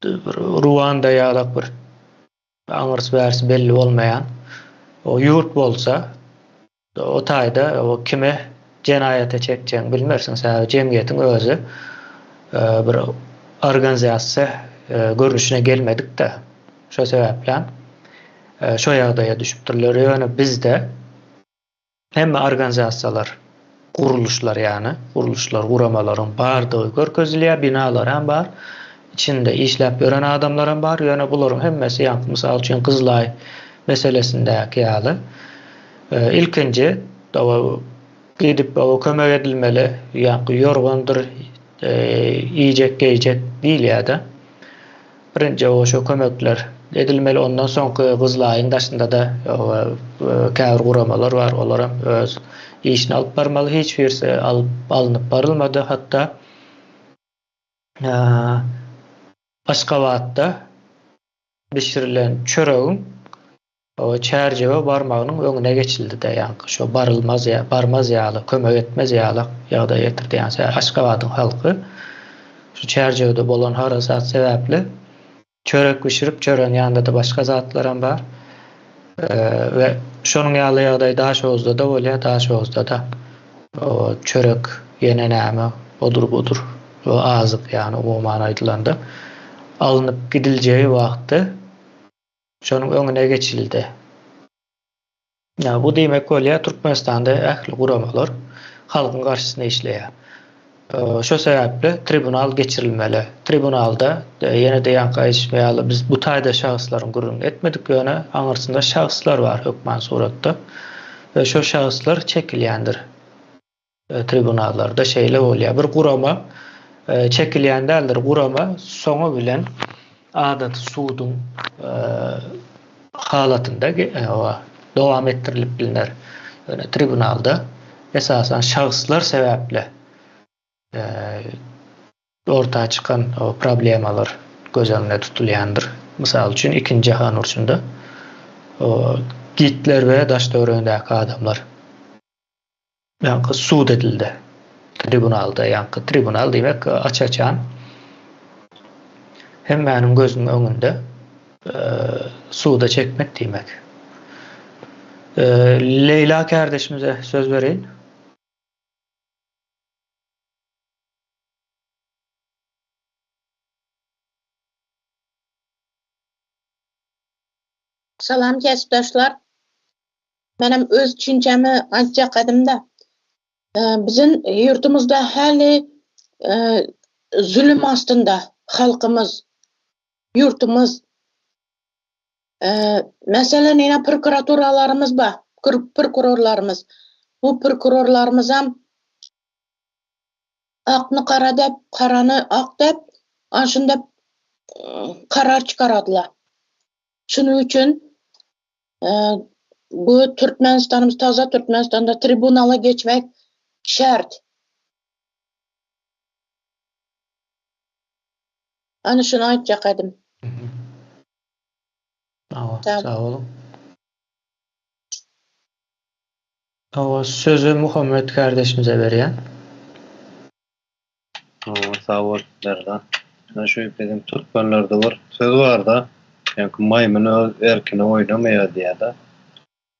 Bir Ruanda ýalak bir aňyrsy bärsi belli bolmaýan o ýurt bolsa o taýda o kime jenaýata çekjegiňi bilmersiň sebäbi jemgyýetiň özi bir organizasiýa görnüşine gelmedikde şo sebäplen şo ýagdaýa düşüpdirler ýöne bizde hemme organizasiýalar. Gurluşlar ýany gurluşlar guramalaryň bardygy görkezilýär, binalar hem bar, içinde işläp ýören adamlar hem bar, ýöne bularyň hemmesi ýaňky mysal üçin Gyzylaý meselesindäki ýaly ilkinji gidip kömek edilmeli ýaňky ýorgandyr, iýjek geýjek diýilýär-de. Birinji şo kömekler edilmeli, ondan soňky Gyzlaýyň daşynda-da käbir guramalar bar, olaram öz işini alyp barmaly. Hiç birisi alyp alnyp barylmady. Hatda Aşgabatda bişirilen çöregiň Çärjewe barmagynyň öňüne geçildi-de, ýaňky şo barylmaz ýa barmaz ýaly, kömek etmez ýaly ýagdaýa getirdi. Ýagny Aşgabadyň halky şu Çärjewde bolan harasat sebäpli çörek bişirip, çöregiň ýanynda-da başga zatlaram bar. We şonuň ýaly ýagdaý Daşoguzda-da bolýar, Daşoguzda-da çörek ýene näme odur-budur azyk ýagny umuman aýdylanda alnyp gidiljegi wagtda Şonuň öňüne geçildi. Ýa bu diýmek bolýar, Türkmenistanda ähli guramalar halkyň garşysyna işleýär. Şo sebäpli tribunal geçirilmeli. Tribunalda ýene-de ýaňky aýdyşym ýaly biz bu taýda şahslaryň gürrüňini etmedik, ýöne aňyrsynda şahslar bar hökman suratda we şo şahslar çekilýändir. Tribunallarda şeýle bolýar. Bir gurama çekilýän däldir. Gurama soňy bilen adaty suduň halatynda dowam etdirilip bilner. Ýöne tribunalda esasan şahslar sebäpli orta çykan problemalar göz öňünde tutulýandyr. Mysal üçin, Ikinji jahan urşunda Gitler we daş-töweregindäki adamlar Ýaňky sud edildi. Tribunalda, ýaňky tribunal diýmek aç-açan hemmäniň gözüniň öňünde suda çekmek diýmek. Leýla kärdeşimize söz bereýin. Salam kärdeşler. Menem öz düşünjemi aýtjak edimde. Biziň ýurdumyzda häli zulum astynda halkymyz, ýurtumyz. Meselen ine prokuraturalarymyz bar, prokurorlarymyz. Bu prokurorlarymyzam akny gara dep, garany ak dep, ana şunda karar çykaradylar. Şunuň üçin Bu Türkmenistanymyz taza Türkmenistanda tribunala geçmek şert. Ana şuny aýtjak edim. Hawa, sag boluň. Hawa, sözi Muhammet kardeşimize berýän. Hawa, sag bol, Merdan. Ine şu biziň türkmenlerde bir söz bar-da, ýaňky maýmyn öz erkine oýnamaýar diýýär-de.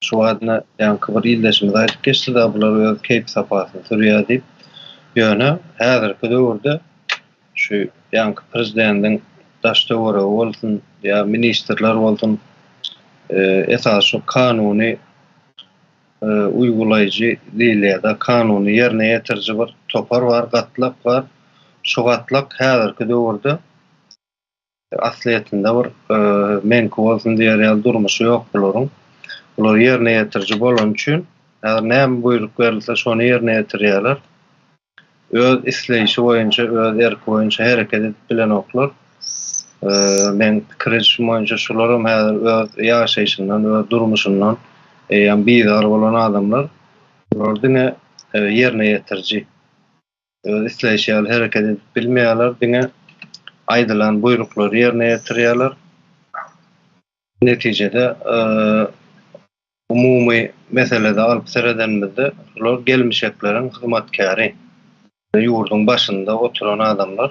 Şu wagt ine ýaňky bir ildeşimiz aýdyp geçdi-de, bular öz keýpi-sapasyny sürýär diýip. Ýöne häzirki döwürde şu ýaňky prezidentiň daş-töweregi bolsun ýa ministrler bolsun, esasy şu kanuny uýgulaýjy diýilýär-de, kanuny ýerine ýetiriji bir topar bar, gatlak bar. Şu gatlak häzirki döwürde aslyýetinde bir meňki bolsun diýer ýaly durmuşy ýok bularyň. Bular ýerine ýetiriji bolany üçin häzir näme buýruk berilse şony ýerine ýetirýärler. Öz isleýşi boýunça, öz erki boýunça hereket edip bilenoklar. Meň pikir edişim boýunça şularam häzir öz ýaşaýşyndan, öz durmuşyndan eýýäm bizar bolan adamlar. Bular diňe ýerine ýetiriji. Öz isleýşi ýaly hereket edip bilmeýärler, diňe aýdylan buýruklary ýerine ýetirýärler. Netijede Umumy meselede alyp seredenimizde, şular gelmişekleriň hyzmatkäri. Ýurduň başynda oturan adamlar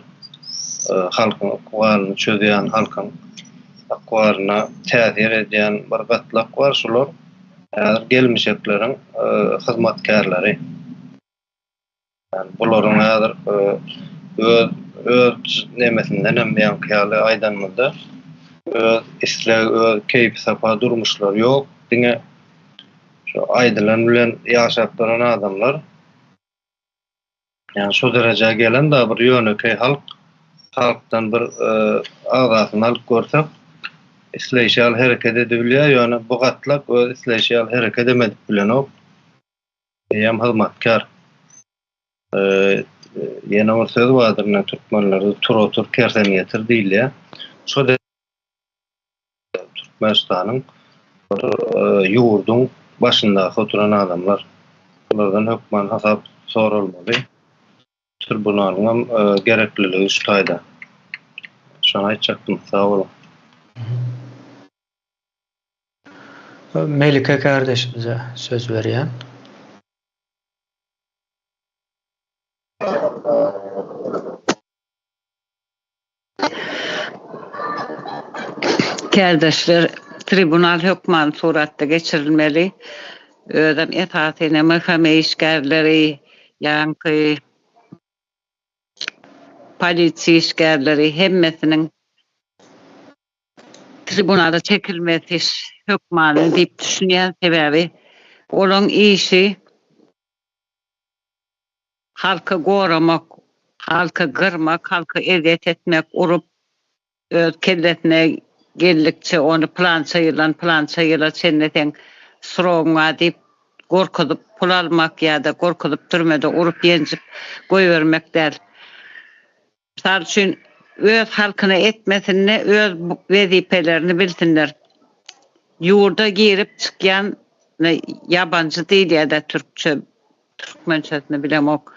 halkyň ykbalyny çözýän, halkyň ykbalyna täsir edýän bir gatlak bar, şular häzir gelmişekleriň hyzmatkärleri. Ýani bularyň häzir öz öz nemesinden hem ýaňky ýaly aýdanymyzda öz isleg, öz keýpi-sapa durmuşlary ýok. Diňe şu aýdylan bilen ýaşap duran adamlar. Ýani şo derejä gelen da bir ýönekeý halk, halkdan bir agzasyny alyp görsek, isleýşi ýaly hereket edibilýär, ýöne bu gatlak öz isleýşi ýaly herekedem edip bilenok. Eýýäm hyzmatkär. Ýene bir söz bardyr, ine türkmenlerde tur otur kersen getir diýilýär. Şo Türkmenistanyň bir ýurduň başyndaky oturan adamlar. Bulardan hökman hasap soralmaly. Tribunalyňam gerekliligi şu taýda. Şony aýtjakdym. Sag boluň. Melike kardeşimize söz berýän. Kärdeşler, tribunal hökmany suratda geçirilmeli. Özem esasyny MHM işgärleri, ýaňky polisiýa işgärleri hemmesiniň tribunala çekilmesi hökmany diýip düşünýän. Sebäbi olaň işi Halky goramak, halky gyrmak, halky ezýet etmek, urup, öz kellesine geldikçe ony pylança ýyldan pylança ýyla çenli seň srogyň bar diýip gorkuzyp pul almak ýa-da gorkuzyp türmede urup-ýenjip goýbermek däl. Mysal üçin, öz halkyna etmesinde öz wezipelerini bilsinler. Ýurda girip çykýan ýabanjy diýilýär-dä türkçe, türkmençesini bilemok.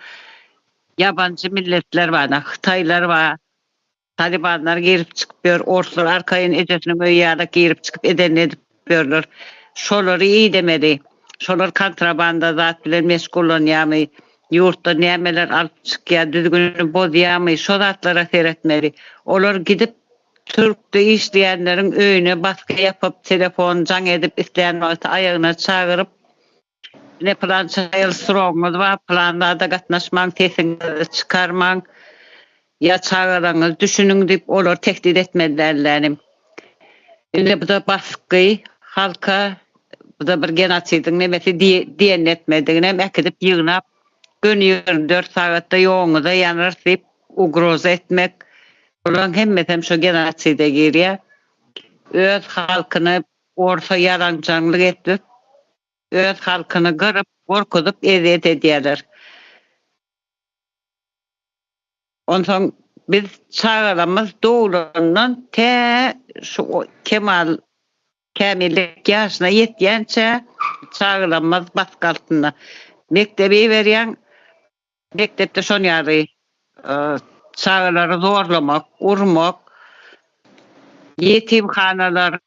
Ýabanjy milletler bar, hytaýlar bar, talibanlar girip çykyp ýör, orslar arkaýyn ejesiniň öýi ýaly girip çykyp edenini edip ýörler. Şolary idemeli. Şolar kontrabanda zat bilen meşgullanýarmy? Ýurtdan nämeler alyp çykýar, düzgüni bozýarmy, şo zatlara seretmeli. Olar gidip türkde işleýänleriň öýüne basgy ýapyp, telefon jaň edip islän wagty aýagyna çagyryp, ine pylança ýyl srogyňyz bar, pylan zada gatnaşmaň, sesiňizi çykarmaň, Ýa çagalaryňyzy düşüniň diýip olary tehdit etmeli däldilänim. Indi buda basgy halka buda bir genosidiň nemesi diýenini etmediginem äkidip ýygnap göni 24 sagatda ýoguňyza ýanarys diýip ugroza etmek bularyň hemmesem şo genoside girýär. Öz halkyny orsa ýaranjaňlyk edip öz halkyny gyryp gorkuzyp ezýet edýärler. Onsoň biz çagalarymyz doglandan tä şu kemal, kämillik ýaşyna ýetýänçä çagalarymyz basgy altynda. Mekdebe iberýäň, mekdepde şon ýaly çagalary zorlamak, urmak, ýetimhanalar,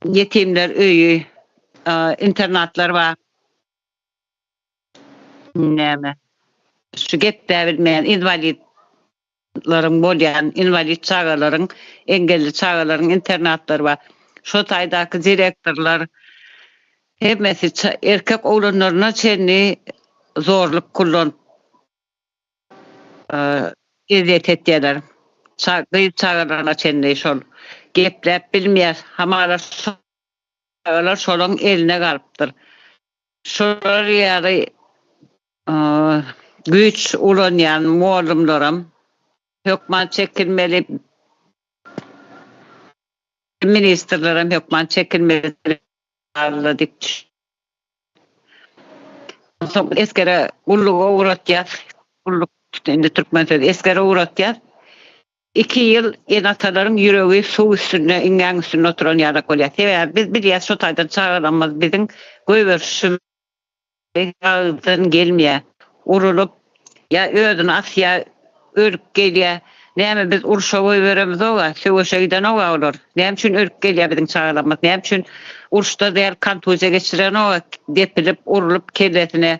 ýetimler öýi, internatlar bar. Näme? Şu gepläp bilmeýän inwalidleriň bolýan, inwalid çagalaryň, engelli çagalaryň internatlary bar. Şo taýdaky direktorlar hemmesi erkek oglanlaryna çenli zorluk kullanyp ezýet etýärler. Gyz çagalaryna çenli şol gepläp bilmeýär. Hamala çagalar şolaň eline galypdyr. Şolar ýaly güýç ulanýan mugallymlaram hökman çekilmeli, ministrlerem hökman çekilmeli diýip Onsoň esgere gulluga ugratýas, gulluk indi türkmen sözi, esgere ugratýas. Iki ýyl ene-atalaryň ýüregi suw üstünde, iňňäň üstünde oturan ýalak bolýar. Sebäbi biz bilýäs şo taýdan çagalarymyz biziň goýberişimiz agzdan gelmeýär. Urulyp ýa özüni asýar, ölüp gelýär. Näme biz urşa goýberemizog-a, söweşe gidenog-a olar. Näme üçin ölüp gelýär biziň çagalarymyz? Näme üçin uruşda däl kontuziýa geçirenog-a, depilip, urulyp kellesine.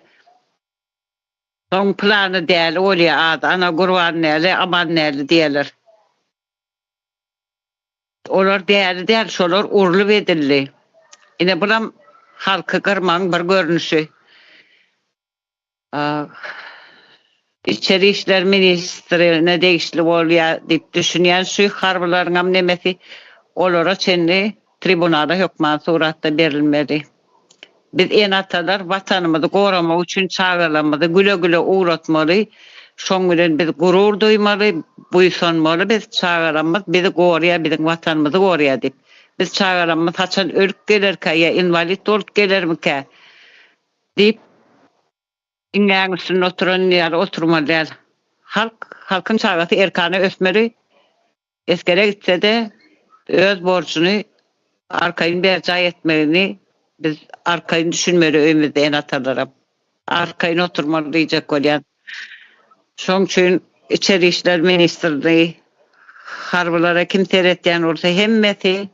Soň pylany däli bolýa ady ana Gurban däli Aman däli diýerler. Olar däli däl şolar urlup edildi. Ine bulam halky gyrmagyň bir görnüşi. Içeri işler ministrine degişli bolýa diýip düşünýän şu harbylaryňam nemesi olara çenli tribunala hökman suratda berilmeli. Biz ene-atalar Watanymyzy goramak üçin çagalarymyzy güle-güle ugratmaly. Şoň bilen biz gurur duýmaly, buýsanmaly biz çagalarymyz bizi gorýar, biziň watanymyzy gorýar diýip. Biz çagalarymyz haçan ölüp gelerkä ýa inwalid bolup gelermikä diýip iňňäň üstünde oturan ýaly oturmaly däl. Halk, halkyň çagasy erkana ösmeli. Esgere gitse-de öz borjuny arkaýyn berjaý etmegini biz arkaýyn düşünmeli öýümizde ene-atalaram. Arkaýyn oturmaly diýjek bolýan. Şoň üçin Içeri işler ministrligi, harbylara kim seretýän bolsa hemmesi,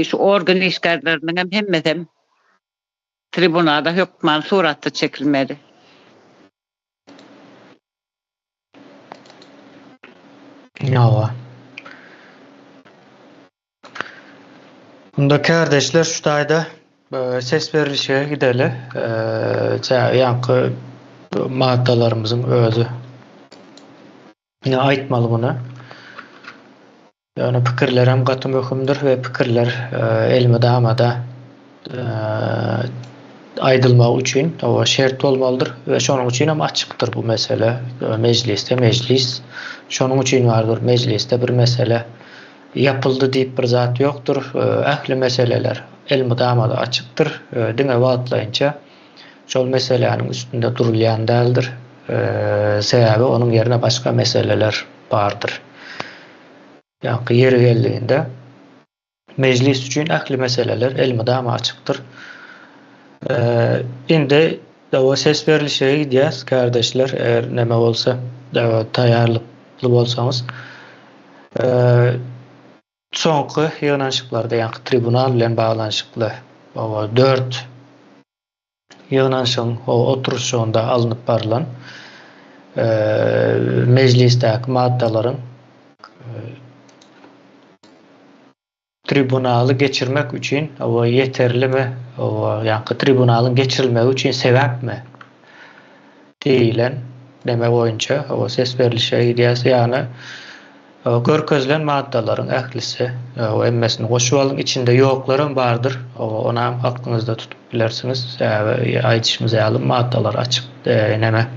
şu organ işgärleriniňem hemmesem tribunala hökman suratda çekilmeli. Hawa. Onda kärdeşler şu taýda e, ses berilişige gideli. E, ýaňky maddalarymyzyň özi. Ne aýtmaly muny? Ýöne pikirlerem gaty möhümdir we pikirler elmydama-da aýdylmagy üçin oba şert bolmalydyr we şonuň üçin hem açykdyr bu mesele. Mejlisde mejlis şonuň üçin bardyr. Mejlisde bir mesele ýapyldy diýip bir zat ýokdur. Ähli meseleler elmydama-da açykdyr. Diňe wagtlaýynça şol meseläniň üstünde durulýan däldir. Sebäbi onuň ýerine başga meseleler bardyr. Ýaňky ýeri geldiginde mejlis üçin ähli meseleler elmydama açykdyr. Indi dawa ses berlişige gidýäs, kärdeşler, eger neme bolsa, taýýarlykly bolsaňyz. Soňky ýygnanyşyklarda, ýaňky tribunal bilen baglanyşykly, dört Ýygnanyşygyň oturyşygynda alnyp barylan mejlisdäki maddalaryň tribunaly geçirmek üçin ýeterlimi, ýaňky tribunalyň geçirilmegi üçin sebäpmi diýlen neme boýunça ses berlişige gidýäs. Ýagny Görkezilen maddalaryň ählisi, hemmesini goşup alyň, içinde ýoklaram bardyr, onam aklyňyzda tutup bilersiňiz. Sebäbi aýdyşymyz ýaly maddalar açyk neme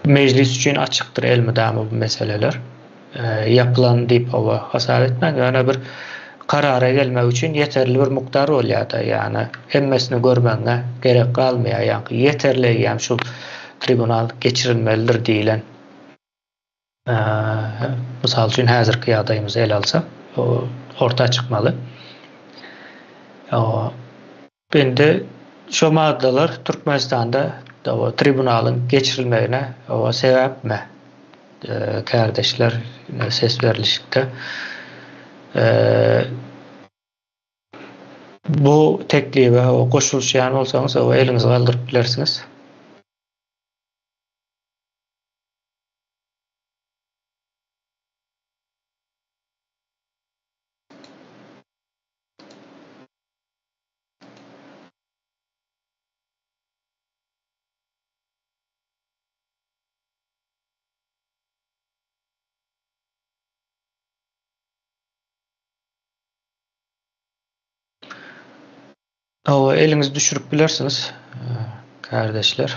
mejlis üçin açykdyr elmydama bu meseleler. Ýapylan diýip hawa hasap etmäň, ýöne bir karara gelmek üçin ýeterli bir mukdar bolýar-da, ýagny hemmesini görmegiňe gerek galmaýar, ýaňky ýeterli eýýäm şu tribunal geçirilmelidir diýlen. Mysal üçin häzirki ýagdaýymyzy ele alsak, orta çykmaly. Indi şo maddalar Türkmenistanda tribunalyň geçirilmegine sebäpmi? Kärdeşler ses berlişikde bu teklibe goşulyşýan bolsaňyz, eliňizi galdyryp bilersiňiz. Hawa, eliňizi düşürip bilersiňiz, kärdeşler.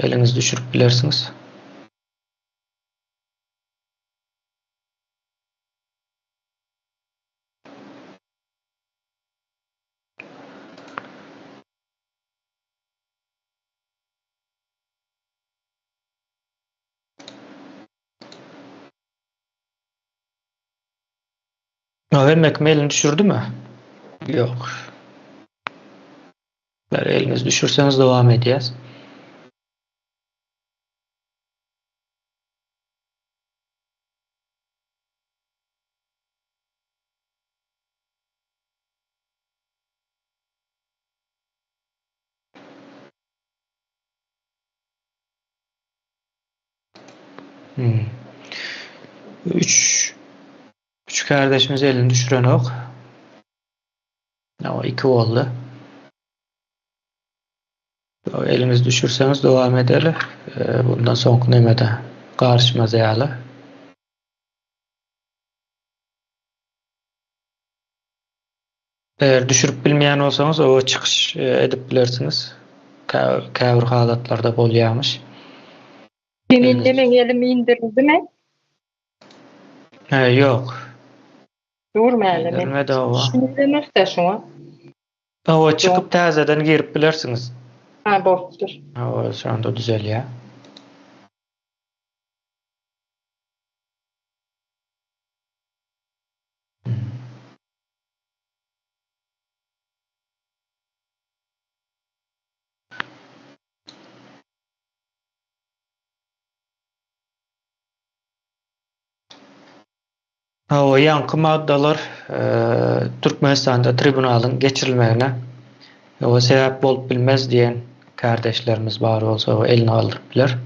Eliňizi düşürip bilersiňiz. Hemme kim elini düşürdimi? Ýok. Eliňizi düşürseňiz dowam edýäs. Hmm. Üç, üç kardeşimiz elini düşürenok. O iki oldu. Eliňizi düşürseňiz dowam edeli. Bundan soňky nemede garyşmaz ýaly. Eger düşürip bilmeýän bolsaňyz, oba çykyş edip bilersiňiz. Käbir halatlarda bolýarmyş. Senin nemeň elim indirildimi? He, ýok. Dur mälim. Indirilmedi oba. Düşündirmekde şuňa. Oba çykyp täzeden girip bilersiňiz. Ha, bolupdyr. Oba şonda düzelýär. Hawa, ýaňky maddalar Türkmenistanda tribunalyň geçirilmegine sebäp bolup bilmez diýen kärdeşlerimiz bar bolsa elini galdyryp biler.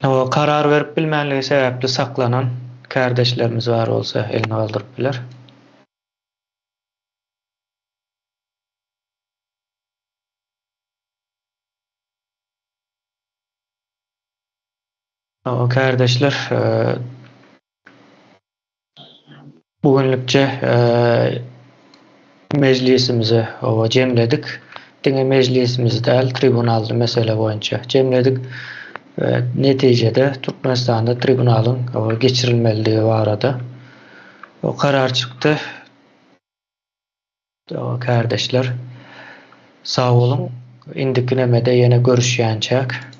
Hawa, karar berip bilmänligi sebäpli saklanan kärdeşlerimiz bar bolsa elini galdyryp biler. Hawa, kärdeşler, Bu günlükçe mejlisimizi oba jemledik. Diňe mejlisimizi däl, tribunally mesele boýunça jemledik. Netijede Türkmenistanda tribunalyň geçirilmelidigi barada karar çykdy. Kärdeşler, sag boluň. Indiki nemede ýene görüşýänçäk.